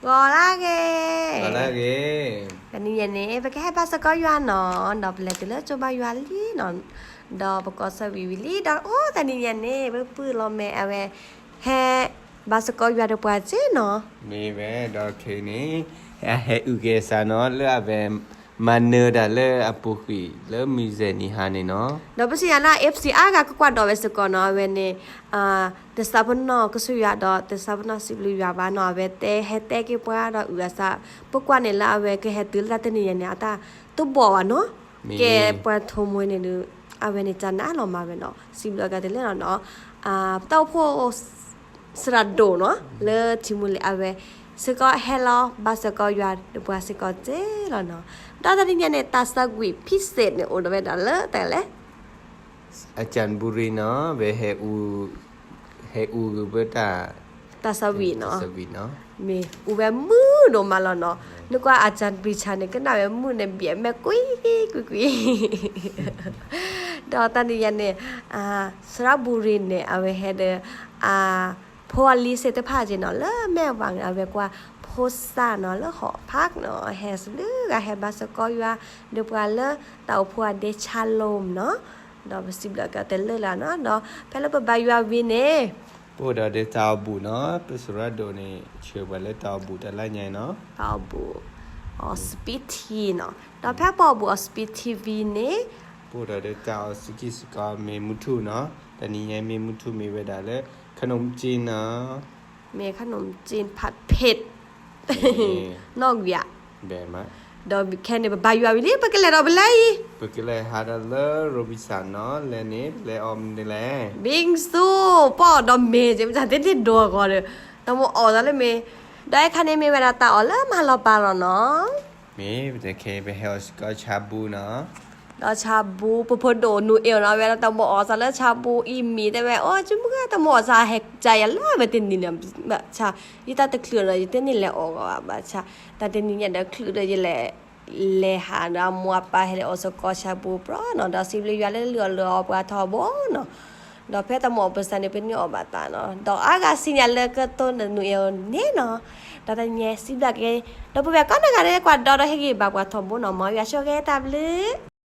ဂီၤလၢဂ့ၤ, ဂီၤလၢဂ့ၤ, တနံၤညါန့ၣ် ပကဟဲဘါစ့ၢ်ကီးယွၤနီၤ, ဒီးပလဲၤတုၤလၢကၠိဘါယွၤလံနီၤ, ဒီးပကိးဆၢဝံၤဝံၤလံ, ဒီးအိၣ်တနံၤညါန့ၣ် ပပုၢ်လီၤမဲာ်အဝဲ ဟဲဘါစ့ၢ်ကီးယွၤဒီးပှၤစ့ၢ်နီၤ, မ့ၢ်ဝဲဒီးခဲအံၤန့ၣ် အဟဲအုၣ်က့ၤအသးနီၤ လၢအဝဲ မၤနၢၤတၢ်လၢအပူၤကွံာ်လၢမုၢ်စဲးနံၤဟါန့ၣ်နီၤ, ဒီးပစံးယၤလၢ F C R ဂၤကကွၢ်ဒီးဝဲစ့ၢ်ကီးနီၤ, အဝဲန့ၣ် တသးပ့ၤနီၣ်ကစၢ်ယွၤဒီး တသးပ့ၤနီၣ်စံးဘျုးယွၤဘၣ်နီၤ, အဝဲတဲဟဲတဲက့ၤပှၤဒီးအုၣ်အသး, ပကွၢ်န့ၣ်လၢအဝဲကဟဲတုၤလၢတၢ်တနံၤညါန့ၣ် အတၢ်တဘီၣ်ဘၣ်နီၤ, ကဲပှၤထိးမွဲန့ၣ်ဒီး အဝဲန့ၣ်တၢ်နးလီၤမၤဝဲနီၤ, စံးဘျုးကတၢၢ်လၢနီၤ, ပတၢ်အိၣ်ဖှိၣ် စရၤဒိၣ်နီၤ လၢထံမူလ့ၤအဝဲ စ့ၢ်ကီးဟဲလီၤဘါစ့ၢ်ကီးယွၤဒီးပှၤစ့ၢ်ကီးစ့ၢ်လီၤနီၤ, ဒီးတနံၤညါန့ၣ် တၢ်သးဝံၣ် ဖံစ့း န့ၣ် အိၣ်ဒီးဝဲဒၣ်လၢတၢ်လဲၣ် အကၠၣ်ဘူရံၤနီၤ, ဝဲ ဟဲအုၣ်ဂ့ၤဘၣ်တၢ် တၢ်သးဝံၣ်နီၤ, မ့ၢ်အူဝဲမုာ်ဒိၣ်မးလီၤနီၤ, နကွၢ်အကၠၣ်ဘူရံၤန့ၣ် ကနၣ်ဝဲမုာ်န့ၣ် ဘၣ်မဲာ်ကွံာ်ကွံာ်ကွံာ်, ဒီးတနံၤညါန့ၣ် စရၤဘူရံၤန့ၣ် အဝဲဟဲဒီး အဖိအလံၤသ့ၣ်တဖၣ်က့နီၤ လၢမဲာ်ဝၤန့ၣ် အဝဲကွၢ်ဖိသၣ်နီၤ လၢဟီၣ်ဖးနီၤ, ဟဲစံးဘျုးဂၤ ဟဲဘါစ့ၢ်ကီးယွၤ ဒီးပှၤလၢတၢ်အိၣ်ဖှိၣ်အဒဲဆါလိၤနီၤ, ဒီးပစံးဘျုးကတၢၢ်လၢလၢနီၤ, ဒီးဖဲလၢပဘါယွၤဝံၤန့ၣ် ပအိၣ်ဒီးတၢ်အီၣ်ဘူၣ်နီၤ, ပစရၤဒိၣ်န့ၣ် ဆှၢပှၤလၢတၢ်အီၣ်ဘူၣ်တၢ်လၢညါနီၤ, တၢ်အီၣ်ဘူၣ် အီစပံးထံနီၤ, ဒီးဖဲပအီၣ်ဘူၣ်အီစပံးထံဝံၤန့ၣ် ပအိၣ်ဒီးတၢ်အီၣ်စူးကံၢ်စ့ၢ်ကီး မ့ၢ်မုၢ်ထူၣ်နီၤ, တနံၤညါမ့ၢ်မုၢ်ထူၣ်မ့ၢ်ဝဲဒၣ်လၢ ခနုၣ်ကၠ့နီၤ မ့ၢ်ခနုၣ်ကၠ့ ဖးဖ့း နီၣ်ဂံၢ်ဧါ, ဒီးခဲန့ၣ် ပဘါယွၤဝံၤလံ ပကလဲၤဒီးပလဲၤအံၤ, ပကလဲၤဟးဒီးလၢ Robinson နီၤ, လဲၤန့ၣ် ပလဲၤအီၣ်မနုၤလဲၣ်, ဘံစူ ပအီၣ်ဒီးမ့ၤ ကမ့ၢ်တၢ်တန့ၢ်ဒိးအဂီၢ်ဒီး တမ့ၢ်အီၣ်သးလၢမ့ၤ, ဒီးအခါန့ၣ်မ့ၢ်ဝဲဒၣ်တၢ်အီၣ်လၢမၤလီၤပာ်လီၤနီၤ မ့ၢ်ပတဲခဲ ပဟဲအီၣ်စ့ၢ်ကီးဆါဘူနီၤ, ဒီးဆါဘူ ပဖိဒိၣ်နူအ့ၣ်နီၤ အဝဲဒၣ်တမ့ၢ်အီၣ်သးလၢဆါဘူအံၤမံၤ တဲဝဲ အိၣ်ကမုၢ်ဂၤ တမ့ၢ်အီၣ်သး ဟဲကယၤလၢအဝဲတနံၤန့ၣ် ဘၣ်ဆၣ် ယတၢ်တချုးဒီး ယတန့ၢ်လဲၤအီၣ်ဂီၤဘၣ်ဆၣ်, တၢ်တနံၤညါဒီးချုးဒီးယလဲၤ လဲၤဟးဒီးအမိၢ်အပၢ်ဟဲလၢအီၣ်စ့ၢ်ကီးဆါဘူပြီနီၤ, ဒီးစံးဘျုးယွၤလၢလုၢ်အီၣ်လၢအီပှၤထီဘိနီၤ ဒီးဖဲတမ့ၢ်အီၣ်ပစၢ်န့ၣ် ပန့ၢ်အီၣ်ဘၣ်သးနီၤ, ဒီးအါဂၤစံးညါလၢကတိၤနနူအ့ၣ်န့ၣ်နီၤ, ဒီးတနံၤညါစံးဘျုးက့ၤ ဒီပုၢ်ဝဲၢ်ကိးနီၢ်ဂၤဒဲး ကွၢ်ဒီးဒီးဟ့ၣ်ဂံၢ်ဘါပှၤထီဘိနီၤ, မ်ယွၤဆိၣ်ဂ့ၤတၢ်ဘျုး